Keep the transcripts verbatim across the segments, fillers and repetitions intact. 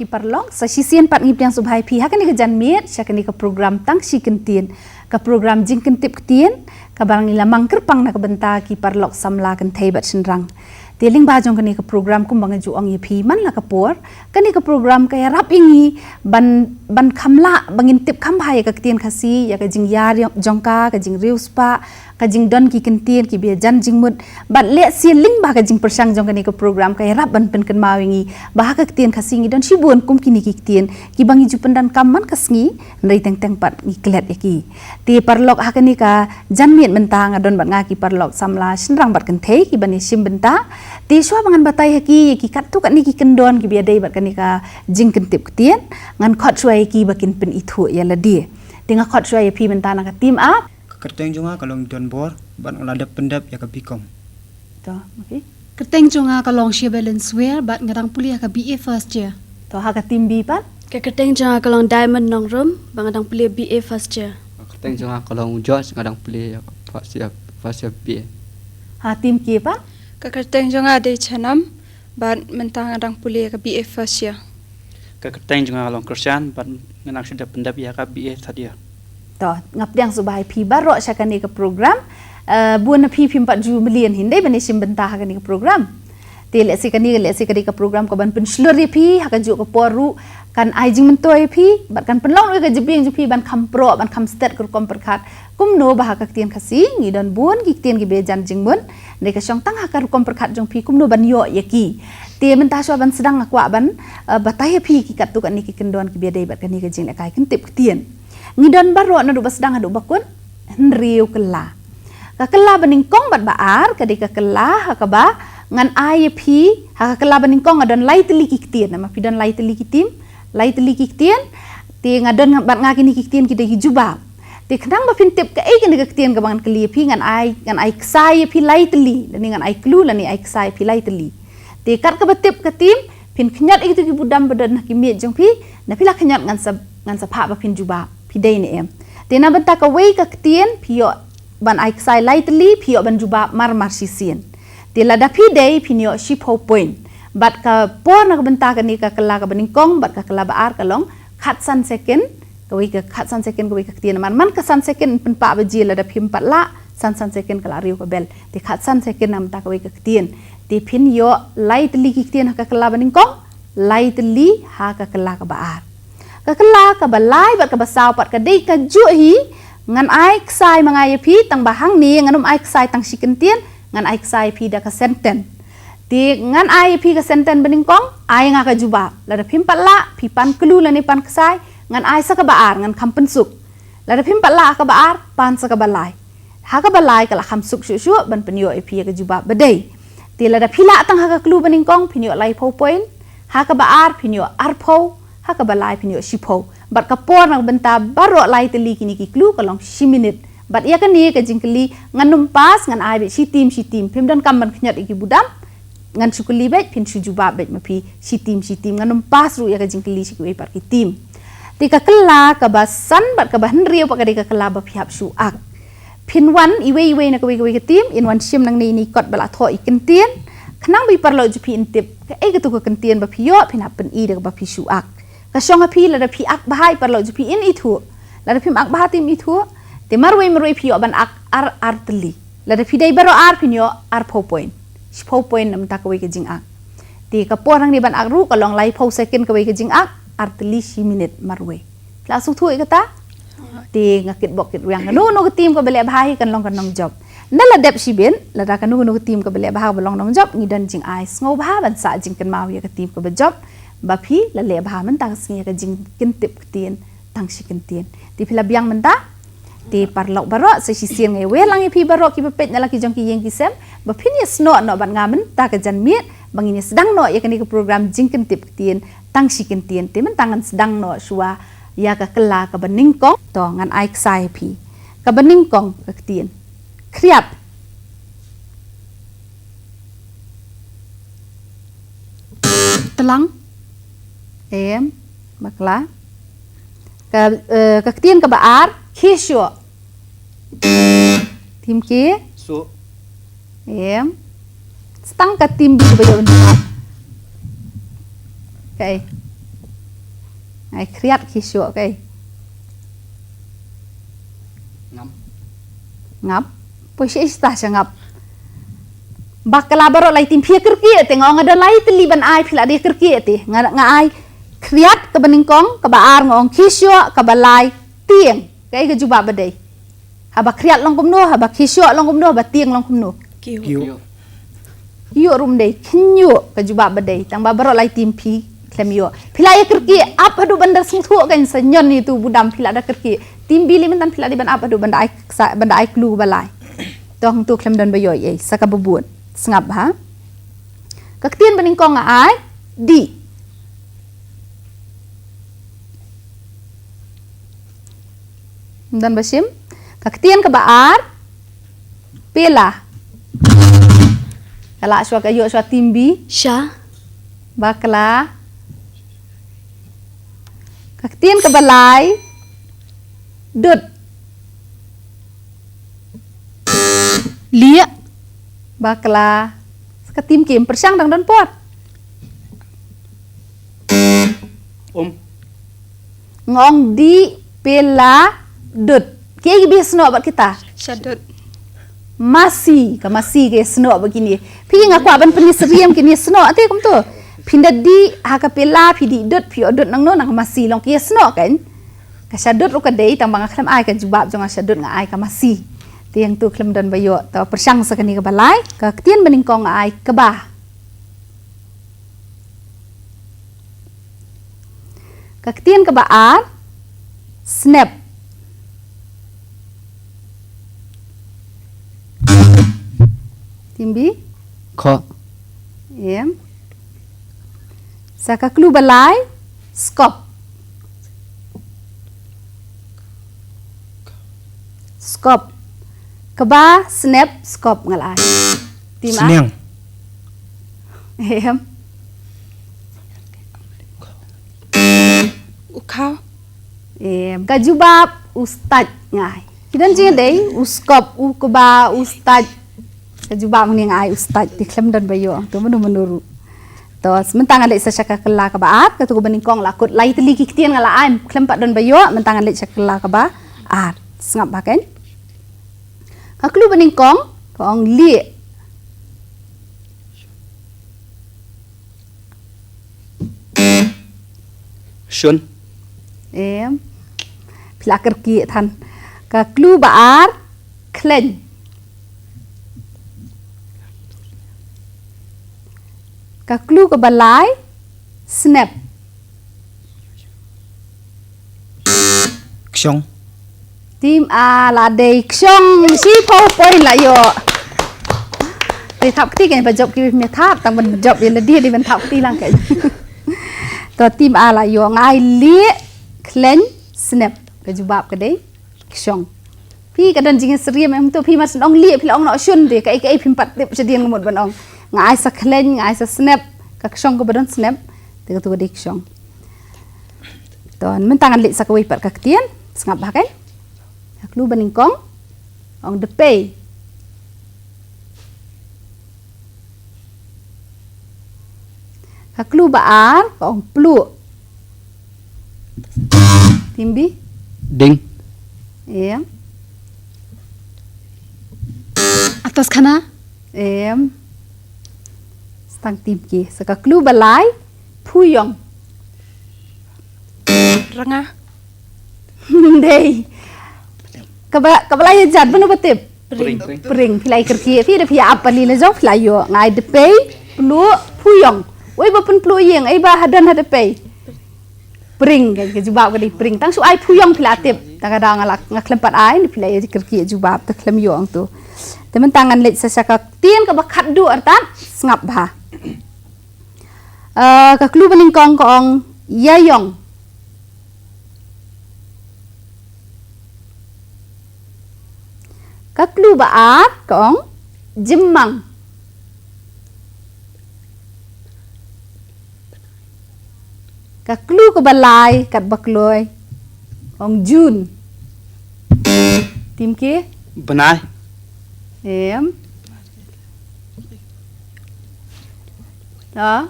Paralok, sa shisien pat ngi pdiang sngewbha ïa phi ha kane ka janmiet sha kane ka program Tang Shi Kyntien, ka program jingkyntip ktien kaba ngi la mang kyrpang na ka bynta ki paralok samla kynthei bad shynrang. Te lyngba jong kane ka program, kumba nga ju ong ïa phi man la ka por, kane ka program ka ïarap ïa ngi ban, ban kham lah ba ngin tip kham bha ïa ka ktien Khasi, ïa ka jingïar jong ka, ka jingriewspah, ka jingdon ki kyntien kiba jan jingmut. Bad lehse lyngba ka jingpyrshang jong kane ka program ka ïarap ban pynkynmaw ïa ngi ba ha ka ktien Khasi ngi don shibun kum kine ki ktien kiba ngi ju pyndonkam man ka sngi, hynrei teng teng pat ngi klet ïa ki. Te paralok, ha kane ka janmiet mynta nga don bad nga ki paralok samla shynrang bad kynthei kiban ïashim bynta. Te shuwa ba ngan batai ha ki ïa ki katto katne ki kyndon kiba ïadei bad kane ka jingkyntip ktien, ngan khot shuwa ïa ki ba kin pynithuh ïa lade. Te nga khot shuwa ïa phi mynta na ka team A. Ka kyrteng jong nga ka long Donbor bad nga la dep pyndep ïa ka B.Com. To, okay. Kyrteng jong nga ka long Shebelin Swer bad nga dang pule ïa ka B A first year. To, ha ka team B pat? Ka kyrteng jong nga ka long Diamond Nongrum bad nga dang pule B A first year. Ka kyrteng jong nga ka long George, nga dang pule ïa ka first year, first year B A. Ha team K pat? Ka kyrteng jong nga Dei Chanam bad mynta nga dang pule ïa ka B A first year. Ka kyrteng jong nga ka long Krishan bad nga dang shu dep pyndep ïa ka B A third year. To, nga pdiang sngewbha ïa phi baroh sha kane ka program. Eh, bun na phi phim pat ju mlien hi ban ïashim bynta ha kane ka program. Te lehse kane, lehse kane ka program kaban pynshlur ïa phi ha kajuh ka por ruh, kan ai jingmyntoi ïa phi bad kan pynlong ruh ïa ka jabieng jong phi ban kham proh, ban kham stet ka rukom pyrkhat. Kumno ba ha ka ktien Khasi ngi don bun ki ktien kiba jan jingmut, hynrei ka shong tang ha ka rukom pyrkhat jong phi kumno ban ïoh ïa ki. Te mynta shuwa ban sdang nga kwah ban, eh, batai ïa phi ki katto katne ki kyndon kiba ïadei bad kane ka jinglehkai kyntip ktien. Ngi don baroh naduh ba sdang haduh ba kut, hynriew kylla. Ka kylla ba nyngkong bad ba ar ka dei ka kylla ha kaba ngan ai ïa phi, ha ka kylla ba nyngkong nga don lai tylli ki ktien, namar phi don lai tylli ki team, lai tylli ki ktien. Te nga don bad nga kine ki ktien ki dei ki jubab. Te khnang ba phin tip kaei kane ka ktien kaba ngan kylli ïa phi, ngan ai, ngan ai ksai ïa phi lai tylli, lane ngan ai clue lane ai ksai ïa phi lai tylli. Te kat kaba tip ka team, phin khñiot ïa kito ki budam ba don ha ki miej jong phi, na phi la khñiot ngan sa, ngan sa phah ba phin jubab, phi dei ne em. Te na bynta kawei ka ktien phi ïoh ban ai ksai lai tylli, phi ïoh ban jubab mar mar shisien. Te lada phi dei phin ïoh shiphew point. Bad ka por na ka bynta kane ka kylla kaba nyngkong bad ka kylla ba ar ka long khatsan second, kawei ka khatsan second kawei ka ktien, namar man ka san second pynpah ba jia, lada phim pat lah, san san second ka la riew ka bell. Te khatsan second na bynta kawei ka ktien. Te phin ïoh lai tylli ki ktien ha ka kylla ba nyngkong, lai tylli ha ka kylla kaba ar. Ka kylla kaba lai bad kaba saw pat ka dei kajuh hi, ngan ai ksai ma nga ïa phi, tang ba hangne ngan ym ai ksai tang shi kyntien, ngan ai ksai ïa phi da ka sentence. Te ngan ai ïa phi ka sentence ba nyngkong, ai nga ka jubab. Lada phim pat lah, phi pan clue lane pan ksai, ngan ai sa kaba ar, ngan kham pynsuk. Lada phim pat lah ha kaba ar, pan sa kaba lai. Ha kaba lai ka la kham suk shuh shuh ban pynïoh ïa phi ïa ka jubab ba dei. Te lada phi lah tang ha ka clue ba nyngkong phin ïoh laiphew point, ha kaba ar phin ïoh arphew, ha kaba lai phin ïoh shiphew. Bad ka por na ka bynta baroh lai tylli kine ki clue ka long shi minit. Bad ïa kane ka jingkylli ngan ym pass, ngan ai beit shi team shi team. Phim donkam ban khñiot ïa ki budam. Ngan shu kylli beit, phin shu jubab beit ma phi shi team shi team, ngan ym pass ruh ïa ka jingkylli sha kiwei pat ki team. Te ka kylla kaba san bad kaba hynriew pat ka dei ka kylla ba phi hap shu ak. Phin wan iwei iwei na kawei kawei ka team, in wan shim nangne ïa ine i kot ba la thoh i kyntien. Khnang ba i paralok jong phi in tip kaei kato ka kyntien ba phi ïoh, phin hap pyni da kaba phi shu ak. Ka shong ha phi, lada phi ak bha i paralok jong phi in ithuh. Lada phim ak bha te im ithuh. Te marwei marwei phi ïoh ban ak ar ar tylli. Lada phi dei baroh ar phin ïoh arphew point. Shiphew point na bynta kawei ka jingak. Te ka por hangne ban ak ruh ka long laiphew second kawei ka jingak, ar tylli shi minit marwei. Phi la sngewthuh ïa kata? Te nga kitbok kitrwiang, kano kano ka team kaba leh bha hi kan long ka nongjop. Ynda la dep shibit, lada kano kano ka team kaba leh bha kaba long nongjop, ngi don jingai sngewbha ban sah jingkynmaw ïa ka team kaba jop ba phi la leh bha mynta ka sngi ïa ka jingkyntip ktien Tang Shi Kyntien. Te phi la biang mynta? Te paralok baroh, sa shisien nga wer lang ïa phi baroh kiba peit na la ki jong ki ïing ki sem ba phin ïasnoh noh bad nga mynta ka janmiet ba ngin ïasdang noh ïa kane ka program jingkyntip ktien Tang Shi Kyntien. Te mynta ngan sdang noh shuwa ïa ka kylla kaba nyngkong. To, ngan ai ksai ïa phi. Kaba nyngkong ka ktien khriat. Tlang. Em, bakla. Ka, eh, ka ktien kaba ar, khie shuh. Team K. Shuh. Em. Sa tang ka team B kaba ïoh ban jubab. Kaei? Ai khriat khi shuh kai. Ngap. Ngap. Poi shi ista sha ngap. Bakla baroh lai tim phi kyrkieh te nga ong ada lai tylli ban ai phi la dei kyrkieh te. Nga nga ai khriat kaba nyngkong, kaba ar nga ong khi shuh, kaba lai tieng. Kai ka jubab ba dei. Haba khriat long kumno, haba khi shuh long kumno, haba tieng long kumno. Kiu. Kiu. Ïoh rum dei, khynñiuh ka jubab ba dei, tang ba baroh lai tim phi khlem ïoh. Phi la ïa kyrkieh ap haduh ban da sngewthuh kan sa ñion ïa tu budam phi la da kyrkieh. Tim B lei myntan phi la dei ban ap haduh ban da ai sa ban da ai clue ba lai. Tang tu khlem don ba ïoh ei sa ka ba bun. Sngap ha. Ka ktien ba nyngkong nga ai dih. Don ba shim. Ka ktien kaba ar pela. Ka lah shuwa ka ïoh shuwa tim B. Sha. Bakla. Ka ktien kaba lai dud. Lieh. Bakla. Sa ka tim kim pyrshang dang don por. Um. Nga ong dih pela dud. Kiei kiba snoh bad kita? Sha dud. Masi, ka masi ka snoh bad kine. Phi nga kwah ban pyni syriem kine snoh te kumto. Phin da dih ha ka pela phi dih dud phi ïoh dud nangno nang ka masi long ki snoh kan. Ka sha dud ruh ka dei tang ba nga khlem ai ka jubab jong nga sha dud nga ai ka masi. Te ïa tu khlem don ba ïoh. Te pyrshang sa kane kaba lai. Ka ktien ba nyngkong nga ai kaba. Ka ktien kaba ar snap. Tim B. Kho. Em. Sa ka clue ba lai skop. Skop. Kaba snap skop nga la ai. Tim A. Sniang. Em. U khaw. Em, ka jubab u stait nga ai. Ki don jingïadei u skop u kba u stait. Ka jubab ngi nga ai u stait te khlem don ba ïoh to mano mano ruh. To mynta ngan leit sa sha ka kylla kaba ar, katu kaba nyngkong la kut lai tylli ki ktien nga la ai khlem pat don ba ïoh, mynta ngan leit sha ka kylla kaba ar. Sngap ba kan. Ka clue ba nyngkong ka ong lieh. Shun. Em. Phi la kyrkieh than. Ka clue ba ar khleiñ. Ka clue kaba lai snap. Kshong. Tim A la dei kshong, shiphew point la ïoh. Te thap kti kan ba jop ki me thap tang ban jop ïa lade dei ban thap kti lang kan. To tim A la ïoh nga ai lieh khleiñ snap. Ka jubab ka dei kshong. Phi ka don jingïasyriem em to phi mar syn ong lieh phi la ong noh shun te kaei kaei phim pat tip shadien ka mut ban ong. Nga ai sa khleiñ nga ai sa snap ka kshong kaba don snap. Te katu ka dei kshong. To mynta ngan leit sa kawei pat ka ktien. Sngap bha kan. Ka clue ba nyngkong ong dpei. Ka clue ba ar ka ong pluh. Tim B. Ding. Em. Atos khana. Em. Stang tim ki. Sa ka clue ba lai phu ïong. Ranga. Dei. Kaba kaba lai jat bun ba tip. Pring. Pring. Phi lai kyrkieh phi da phi ap pali la jong phi la ïoh nga ai dpei pluh phu ïong. Wei ba pynpluh ïing ei ba hadan ha dpei. Pring ka jubab ka dei pring tang shu ai phu ïong phi la tip. Tang ka da nga la nga khlem pat ai phi la ïa kyrkieh jubab te khlem ïoh ang tu. Te mynta ngan leit sa sha ka ktien kaba khatduh artat sngap bha. Eh, ka clue ba nyngkong ka ong ïa ïong. Ka clue ba ar ka ong jymmang. Ka clue kaba lai kat ba kloi ong June. Tim ki? Bnai. Em. Ha?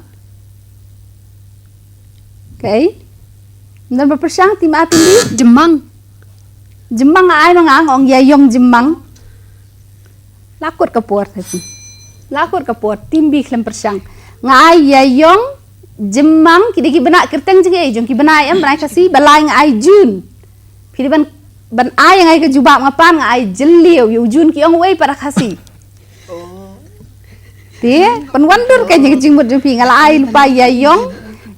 Kaei? Don ba pyrshang, tim A, tim B? Jymmang. Jymmang nga ai ma nga, nga ong ïa ïong jymmang. La kut ka por, te phi. La kut ka por, tim B khlem pyrshang. Nga ai ïa ïong jymmang, ki dei ki bnai kyrteng jong ki, jong ki bnai, em, bnai Khasi, ba lai nga ai June. Phi dei ban, ban ai ïa nga ka jubab, nga pan, nga ai jylliew, ïa u June ki ong uei pat ha Khasi. Te pynwandur ka jingmut jong phi, nga la ai lypa ïa ïong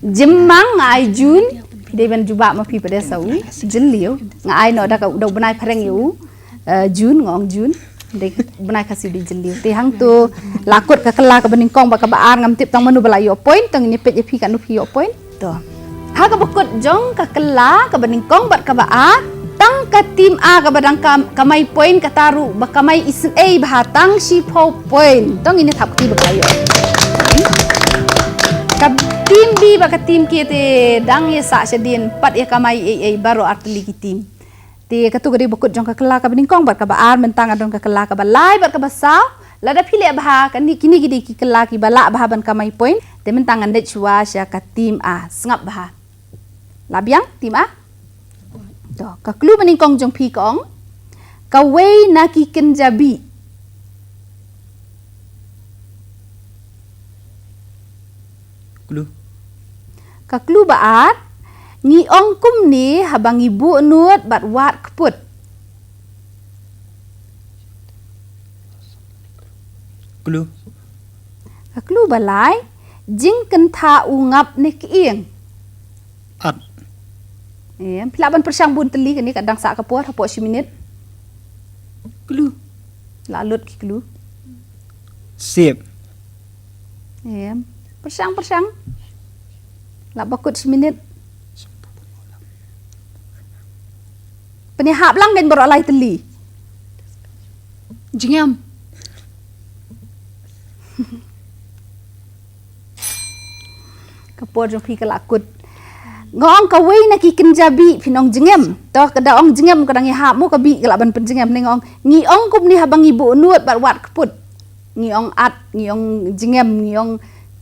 jymmang, nga ai June. Phi dei ban jubab ma phi pat de sa u jylliew. Nga ai noh da ka, da u bnai phareng ïa u, eh, June, nga ong June. Dei bnai Khasi dei jylliew. Te hangto la kut ka kylla kaba nyngkong bad kaba ar, ngam tip tang mano ba la ïoh point, tang ngin ïa peit ïa phi katno phi ïoh point. To. Ha kaba kut jong ka kylla kaba nyngkong bad kaba ar, tang ka tim A kaba dang kam-, kamai point, kata ruh ba kamai isynei bha, tang shiphew point. To ngin ïa thap kti ba ka ïoh. Ka tim B bad ka tim K te dang ïa sah shadien, pat ïa kamai ei ei, baroh ar tylli ki tim. Te kato ka dei ba kut jong ka kylla kaba nyngkong bad kaba ar. Mynta nga don ka kylla kaba lai bad kaba saw. Lada phi leh bha, kane, kine ki dei ki kylla kiba lah bha ban kamai point. Te mynta ngan leit shuwa sha ka tim A. Sngap bha. La biang tim A? To, ka clue ba nyngkong jong phi ka ong: kawei na ki kynja bih. Clue. Ka clue ba ar: ngi ong kumne haba ngi buh nud bad wad kput. Clue. Ka clue ba lai: jingkyntha u ngap ne ka ïing. At. Em, phi lah ban pyrshang bun tylli, kane ka dang sah ka por, hapoh shi minit. Clue. La lut ki clue. Sip. Em, pyrshang, pyrshang. Lah ba kut shi minit. Pynïahap lang kein baroh lai tylli. Jingem. Ka por jong phi ka la kut. Nga ong kawei na ki kynja bih, phin ong jingem. To, ka da ong jingem ka dang ïahap mo, ka bih ka lah ban pynjingem. Ne nga ong, ngi ong kumne haba ngi buh nud bad wad kput. Ngi ong at, ngi ong jingem, ngi ong,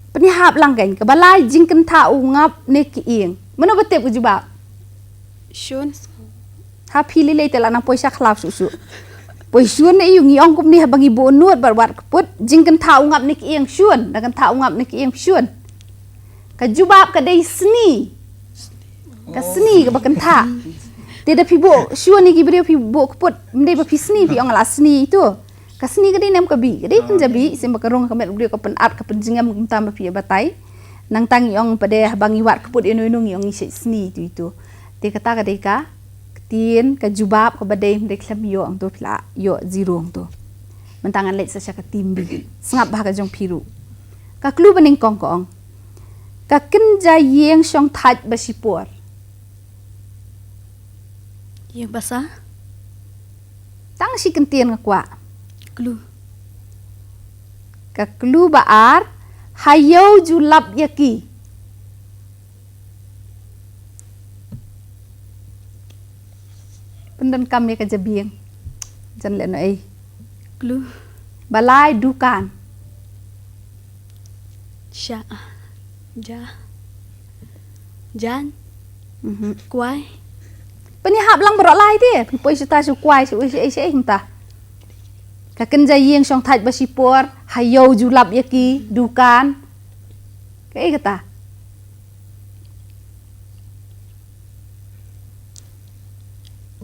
pynïahap lang kein. Kaba lai: jingkyntha u ngap ne ka ïing. Mano ba tip ka jubab? Shun. Ha phi lei lei te la nang poi sha khlaw shuh shuh. Poi shun ne ïu, ngi ong kumne haba ngi buh nud bad wad kput, jingkyntha u ngap ne ka ïing, shun, da kyntha u ngap ne ka ïing, shun. Ka jubab ka dei sni. Ka sni kaba kyntha. Te da phi buh shun ïa ki briew, phi buh kput, ym dei ba phi sni, phi ong la sni ïa itu. Ka sni ka dei ne em ka bih? Ka dei kynja bih, shisien ba ka rung ka met u briew, ka pynat, ka pynjingem, kumta ba phi ïa batai. Nangta ngi ong pat de haba ngi wad kput ïano ïano ngi ong ngi shait sni itu itu. Te kata ka dei ka ktien, ka jubab kaba dei, ym dei, khlem ïoh hangto, phi la ïoh zero hangto. Mynta ngan leit sa sha ka tim B. Sngap bha ka jong phi ruh. Ka clue ba nyngkong ka ong: ka kynja ïing shongthait ba shipor. Ïing basa. Tang shi kyntien nga kwah. Clue. Ka clue ba ar: ha ïew ju lap ïa ki. Pyndonkam ïa ka jabieng. Jan leh noh ei. Clue. Ba lai: dukan. Sha. Ja. Jan. Mhm. Kwai. Pynïahap lang baroh lai te. Phi poi shuh ta shu kwai, shu, shu, shu, shu, mynta. Ka kynja ïing shongthait ba shipor, ha ïew ju lap ïa ki, dukan. Kaei kata?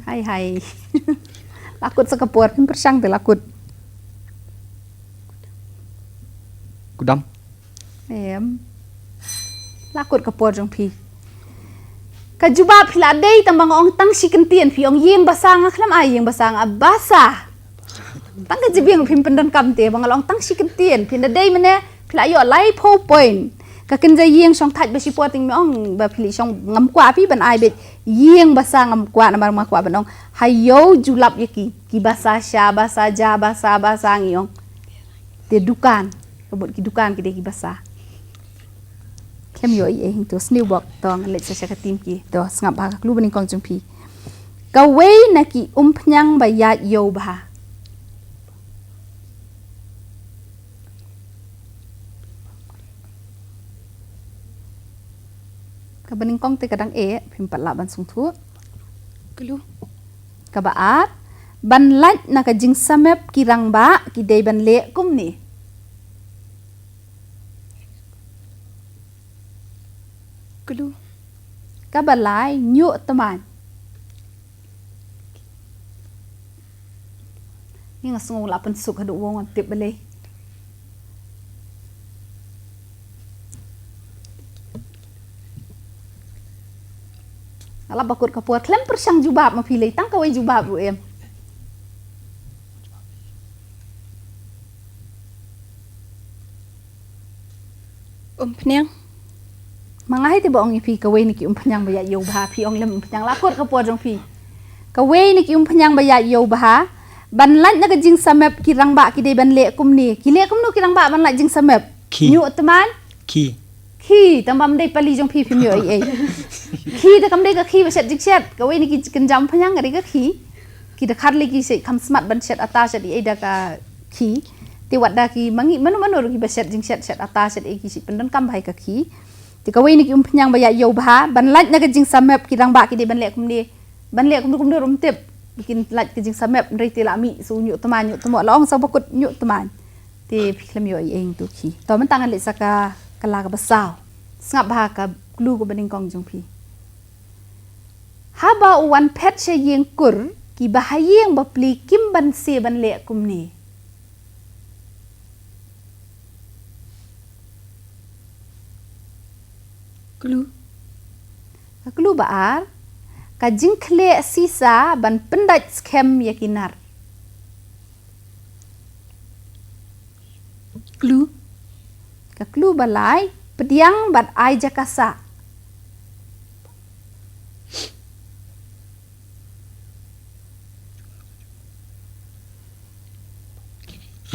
Hai, hai. La kut sa ka por, phin pyrshang te la kut. Kudam. Em. La kut ka por jong phi. Ka jubab phi la dei tang ba nga ong tang shi kyntien, phi ong ïing basa, nga khlem ai ïing basa, nga basa. Tang ka jabieng phim pyndonkam te, ba nga la ong tang shi kyntien, phin da dei mynne, phi la ïoh laiphew point. Ka kynja ïing shongthait ba shipor, te nga ong ba phi la shong, ngam kwah phi ban ai beit ïing basa, ngam kwah, namar nga kwah ban ong ha ïew ju lap ïa ki, ki basa sha, basa ja, basa, basa ngi ong. Te dukan, ka mut ki dukan ki dei ki basa. Khlem ïoh ei ei hangto, sniew bok. To ngan leit sa sha ka tim K. To sngap bha ka clue ba nyngkong jong phi. Kawei na ki umphniang ba ïaid ïew bha. Kaba nyngkong te ka dang eh, phim pat lah ban sngewthuh. Clue. Kaba ar, ban lait na ka jingsamep ki rangbah ki dei ban leh kumne. Clue. Kaba lai, ñiuh tman. Ngi nga sngew la pynsuk haduh wow ngam tip balei. Nga la bakut ka por, khlem pyrshang jubab ma phi lei, tang kawei jubab ruh em. Umphniang. Ma nga hei te ba ong ïa phi kawei na ki umphniang ba ïa ïew bha, phi ong lem umphniang, la kut ka por jong phi. Kawei na ki umphniang ba ïa ïew bha, ban lait na ka jingsamep ki rangbah ki dei ban leh kumne. Ki leh kumno ki rangbah ban lait jingsamep? Khi. Ñiuh tman. Khi. Khi, tang bam dei pali jong phi phim ïoh ei ei. Khi te kam dei ka khi ba shet jingshet. Kawei na ki kynja umphniang ka dei ka khi. Ki da khar lei ki shet kham smat ban shet ata shet ei ei da ka khi. Te wat da ki ma ngi mano mano ruh ki ba shet jingshet shet ata shet ei ki shet pyndonkam bha ïa ka khi. Te kawei na ki umphniang ba ïa ïew bha, ban lait na ka jingsamep ki rangbah ki dei ban leh kumne. Ban leh kumno kumno ruh ym tip. Kin lait ka jingsamep, hynrei te la mih sa u ñiuh tman, ñiuh tmoh, la ong sa bakut ñiuh tman. Te phi khlem ïoh ei ei tu khi. To mynta ngan leit sa ka, ka la kaba saw. Sngap bha ka clue kaba nyngkong jong phi. Haba u wan phet sha ïing kur, ki ba ha ïing ba pli kim banse ban leh kumne. Clue. Ka clue ba ar, ka jingkhleh sisa ban pyndait skhem ïa ki nar. Clue. Ka clue ba lai, pdiang bad ai jaka sah.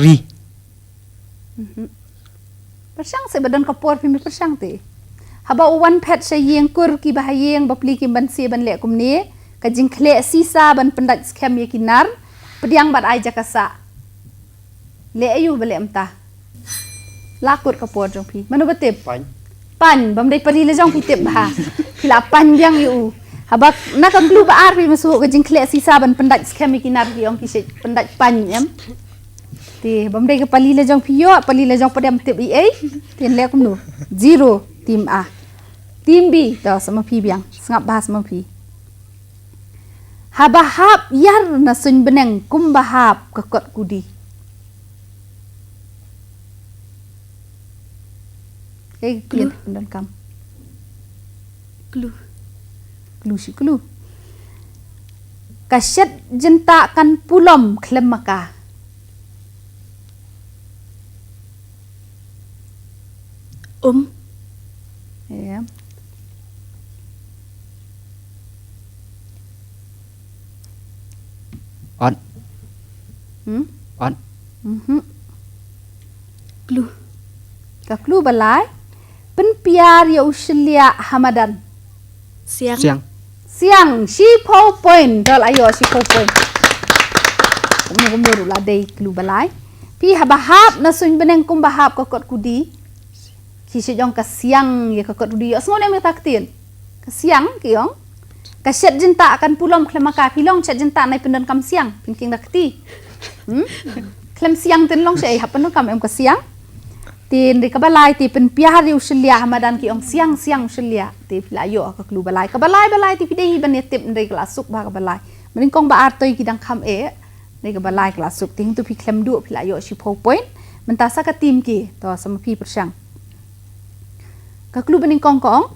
Ri. Mhm. Pyrshang seh ba don ka por phim pyrshang te. Haba u wan phet sha ïing kur ki ba ha ïing ba pli kim banse ban leh kumne, ka jingkhleh sisa ban pyndait skhem ïa ki nar, pdiang bad ai jaka sah. Leh aïu ba leh mynta. La kut ka por jong phi. Mano ba tip? Pain. Pain, bam dei pali la jong phi tip bha. Phi la pain biang ïa u. Haba na ka clue ba ar phi mynsuh ka jingkhleh sisa ban pyndait skhem ïa ki nar ki ong ki shet pyndait pain em. Te bam dei ka pali la jong phi ïoh, pali la jong pat ym tip ei ei. Te leh kumno. Zero, team A. Team B, to sa ma phi biang. Sngap bha sa ma phi. Haba hap ïar na suiñ bneng kumba hap ka kot kudi. Ei, clue. Pyndonkam. Clue. Clue shi clue. Ka shet jyntah kan pulom khlem ma ka. Um. Em. Ot. Hmm? Ot. Mhm. Clue. Ka clue ba lai. Pynpiar ïa u shylliah ha madan. Siang. Siang. Siang, shiphew point. Dol ayo shiphew point. Kumno kumno ruh la dei clue ba lai. Phi haba hap na suiñ bneng kumba hap ka kot kudi. Ki shet ong ka siang ïa ka kot kudi. Ïohsngew ne em ïa kata ka ktien. Ka siang ki ong. Ka shet jyntah kan pulom khlem ma ka, phi long shet jyntah nai pyndonkam siang. Pynking da kti. Hmm? Khlem siang te long shet ei hap pyndonkam em ka siang. Te hynrei kaba lai te pynpiar ïa u shylliah ha madan ki ong siang siang u shylliah. Te phi la ïoh ka clue ba lai. Kaba lai ba lai te phi dei hi ban ïa tip hynrei ka la suk bha kaba lai. Mynnyngkong ba ar toi ki dang kham eh. Hynrei kaba lai ka la suk. Te hangtu phi khlem duh phi la ïoh shiphew point. Mynta sa ka team ki. To sa ma phi pyrshang. Ka clue ba nyngkong ka ong.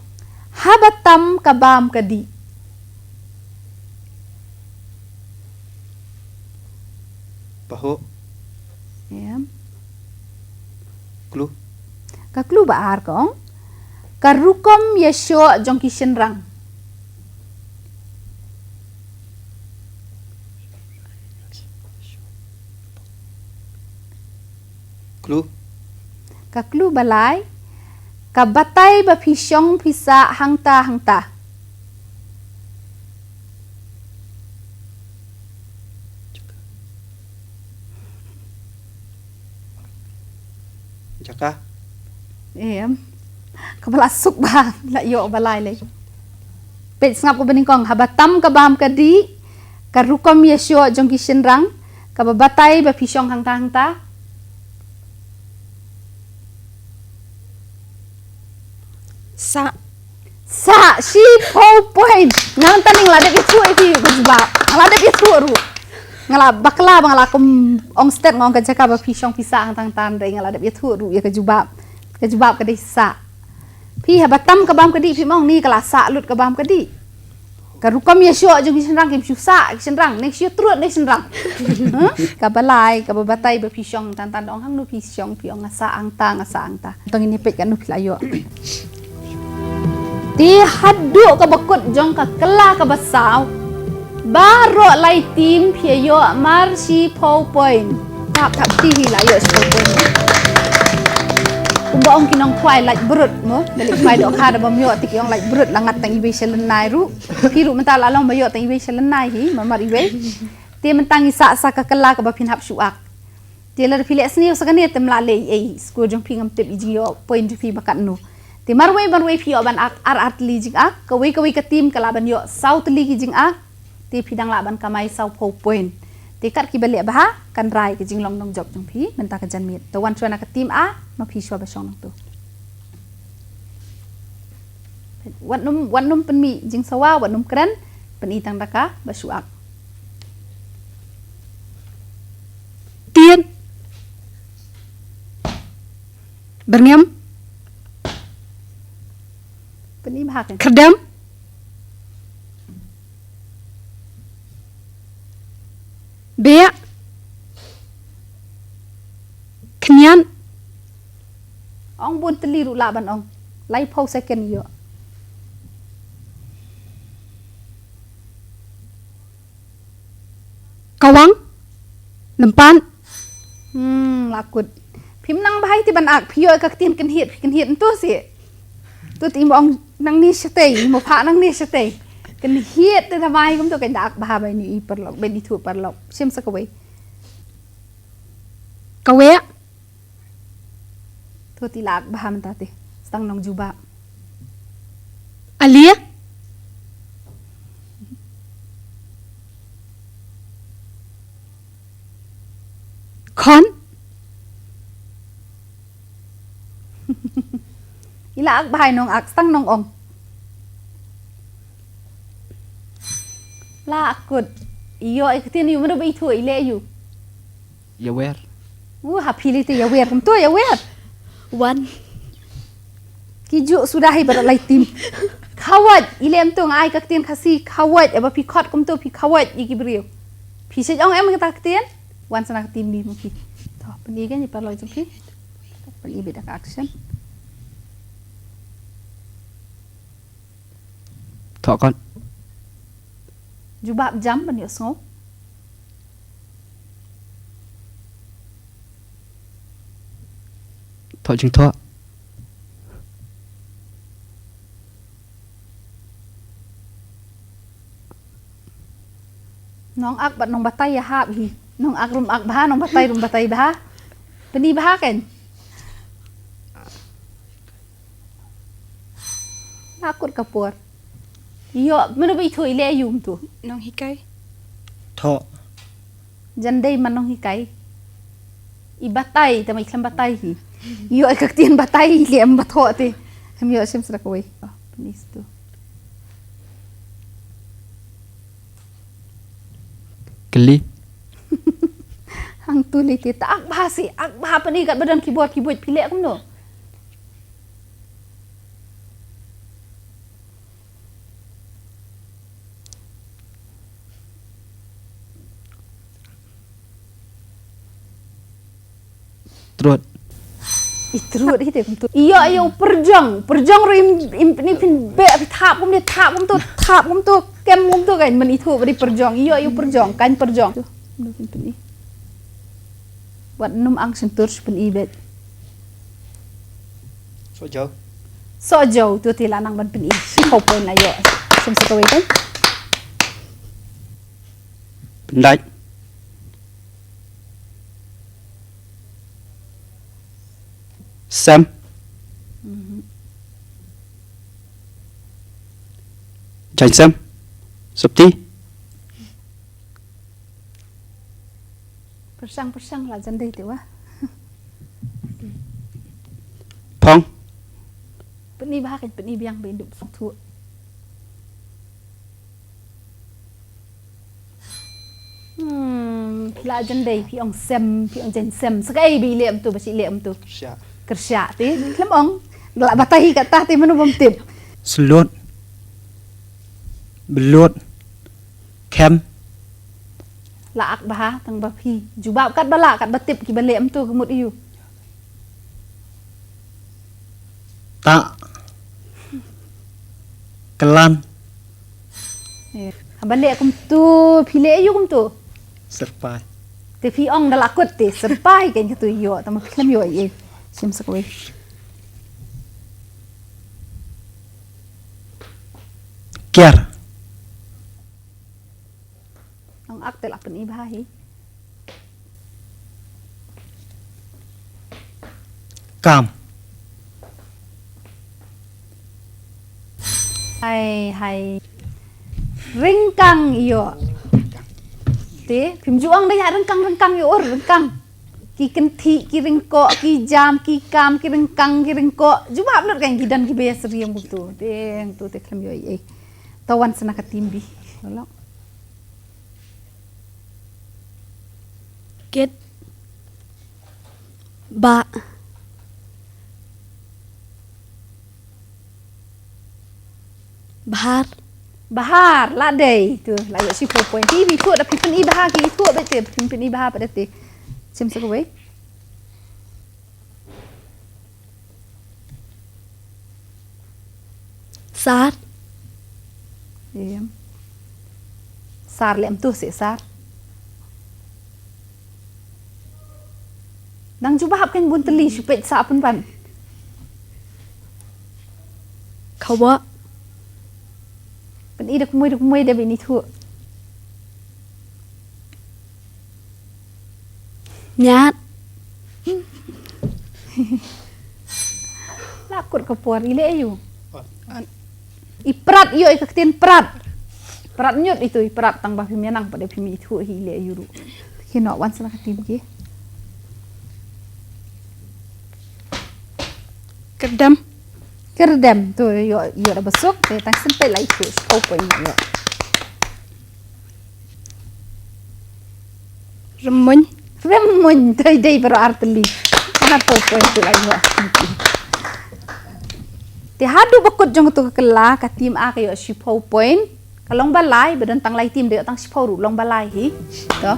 Haba tam ka bam ka dih. Pahuh. Em. Clue. Ka clue ba ar ka ong. Ka rukom ïashoh jong ki shynrang. Clue. Ka clue ba lai. Ka batai ba phi shong phi sah hangta hangta. Jaka. Em. Kaba la suk bha, la ïoh ba lai lei. Peit sngap kaba nyngkong, haba tam ka bam ka dih, ka rukom ïashoh jong ki shynrang, kaba batai ba phi shong hangta hangta. Sah. Sah, shiphew point. Nga ngan tang nga la dep ïathuh ïa phi ka jubab. Nga la dep ïathuh ruh. Nga la bakla ba nga la kum ong stet nga ong ka jaka ba phi shong phi sah hangta hangta, hynrei nga la dep ïathuh ruh ïa ka jubab. Ka jubab ka dei sah. Phi haba tam ka bam ka dih phi ong ni ka la sah lut ka bam ka dih. Ka rukom ïashoh jong ki shynrang kim shu sah ki shynrang, ne shu trud ne shynrang. Huh? Kaba lai, kaba batai ba phi shong hangta hangta, ong hangno phi shong phi ong nga sah hangta, nga sah hangta. Tang ini peit katno phi la ïoh. Te haduh kaba kut jong ka kylla kaba saw, baroh lai team phi ïoh mar shiphew point. Thap thap ti hi la ïoh shiphew point. Kumba ong ki nongkhwai lait brut mo, da leit khwai dohkha da bym ïoh te ki ong lait brut, la ngat tang iwei sha lynnai ruh. Phi ruh mynta la long ba ïoh tang iwei sha lynnai hi, mar mar iwei. Te mynta ngi sah sa ka kylla kaba phin hap shu ak. Te lada phi leh sniew sa kane te ym lah leh ei ei, score jong phi ngam tip i jingïoh point jong phi ba katno. Te marwei marwei phi ïoh ban ak ar ar tylli jingat, kawei kawei ka team ka lah ban ïoh saw tylli ki jingat. Te phi dang lah ban kamai sawphew point. Te kat kiba leh bha kan rai ka jinglong nongjop jong phi mynta ka janmiet. Te wan shuwa na ka team A, ma phi shuwa ba shong nangtu. Wat nym, wat nym pynmih jingsawa, wat nym kren, pyni tang da kaba shu ak. Tied. Byrngem. Pyni bha kan. Khyrdem. Beh. Khynñiat. Ong bun tylli ruh lah ban ong. Laiphew second ïoh. Kawang. Lympat. Hmm, la kut. Phim nang bha ïa te ban ak, phi ïoh ka ktien kynhied, phi kynhied nto si. Tu ti mo ong nangne shatei, mo pha nangne shatei. Kynhied te thamai kumto kan da ak bha ba ini i paralok, ban ithuh paralok. Shim sa kawei. Kawei. Tu ti la ak bha mynta te. Stang nongjubab. Alia. Khon. I la ak bha i nong ak, stang nong ong. La ak kut. Ïoh i ktien ïoh mano ba ithuh i leh ïoh. Ïawer. U ha phi lei te ïawer kumto ïawer. Wan. Ki juk suda hi baroh lai team. Khawaj, i lem to nga ai ka ktien Khasi, khawaj, aba phi khot kumto phi khawaj ïa ki briew. Phi shet ong em kata ka ktien? Wan sa na ka team ni mo phi. To, pyni ka ni paralok jong phi. Pyni beit da ka action. Thoh kot. Jubab jam ban ïohsngew. Thoh jingthoh. Nong ak bad nong batai ïahap hi. Nong ak ruh ym ak bha, nong batai ruh ym batai bha. Pyni bha kan. Nga kut ka por. Ïoh, mano ba ithuh i leh ïoh kumto. Nonghikai. Thoh. Jan dei man nonghikai. I batai, tang ba i khlem batai hi. Ïoh i ka ktien batai i leh ym ba thoh te. Em ïoh shim sa da kawei. Oh, pyni sa tu. Kylli. Hangtu lei te, ta ak bha si, ak bha pyni katba don keyboard, keyboard phi leh kumno. Trud. I trud hi te kumtu. Ïoh ïoh pyrjong, pyrjong ruh im, im, ni phin beh phi thap kumne, thap kumtu, thap kumtu, kem kumtu kan, men ithuh ba dei pyrjong. Ïoh ïoh pyrjong, kan pyrjong. Tu, kumne phin pyni. Wat nym ang shyntur shu pyni beit. Soh jaw. Soh jaw, tu te la nang ban pyni. Shiphew point la ïoh. Shim sa kawei kan. Pyndait. Sem. Mhm. Jaiñ sem. Sopti. Pyrshang pyrshang la jan dei te wa. Phong. Pyni bha kan pyni biang ba in dup suk thu. Hmm, phi la jan dei phi ong sem, phi ong jan sem. Sa kaei ba i leh mynta, ba shi leh mynta. Kyrshah. Kyrshah te, khlem ong. La batai hi kata te mano bym tip. Slut. Blut. Khem. La ak bha tang ba phi. Jubab kat ba la, kat ba tip ki ba leh mynta ka mut ïu. Ta. Klan. Eh, haba leh kumtu, phi leh ïu kumtu. Syrpai. Te phi ong da la kut te, syrpai kan katu ïoh, tang ba phi khlem ïoh ei. Sim sa kawei. Kiar. Ong ak te la pyni bha hi. Kam. Hai, hai. Ryngkang ïoh. Te, phim ju ong da ïa ryngkang, ryngkang ïoh ur, ryngkang. Ki kynthih, ki ryngkoh, ki jam, ki kam, ki ryngkang, ki ryngkoh. Jubab lut kan ki don ki ba ïa syriem kumtu. Te, tu te khlem ïoh ei. To wan sa na ka team B. Lok. Kit. Ba. Bhar. Bhar, la dei. Tu, la ïoh shiphew point. Phi, phi thuh da phi pyni bha ki thuh beit te, phi pyni bha pat te. Sim sa kawei. Sar. Em. Sar lem tu si sar. Nang jubab kan bun tylli shu peit sa pynban. Khawa. Pyni da kumwei da kumwei da bini thuh. Ñiad. La kut ka por i leh ïu. I prat ïoh i ka ktien prat. Prat ñiut itu i prat tang ba phim ïa nang pat da phim ithuh hi i leh ïu ruh. Ki noh wan sa la ka team ki. Kyrdem. Kyrdem tu ïoh ïoh da ba suk te tang sempet la ithuh shiphew point ïoh. Rymmuiñ. Rymmuiñ, dei dei baroh ar tylli. Arphew point tu la ïoh. Te haduh ba kut jong tu ka kylla ka team A ka ïoh shiphew point. Ka long ba lai ba don tang lai team da ïoh tang shiphew ruh long ba lai hi. To.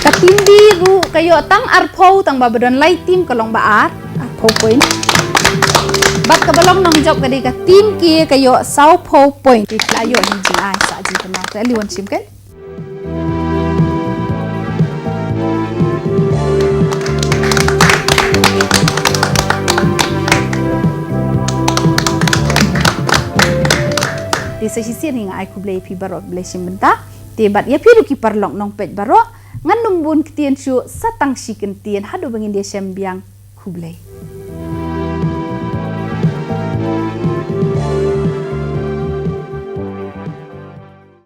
Ka team B ruh ka ïoh tang arphew tang ba ba don lai team ka long ba ar. Arphew point. Bad ka ba long nongjop ka dei ka team K ka ïoh sawphew point. Te la ïoh hi jingai sa jingkynmaw. Te ali wan shim kan. Te sa shisien ngi nga ai khublei ïa phi baroh, khublei shim bynta. Te bad ïa phi ruh ki paralok nongpeit baroh, ngan ym bun ktien shuh, sa tang shi kyntien haduh ba ngin ïa shem biang. Khublei.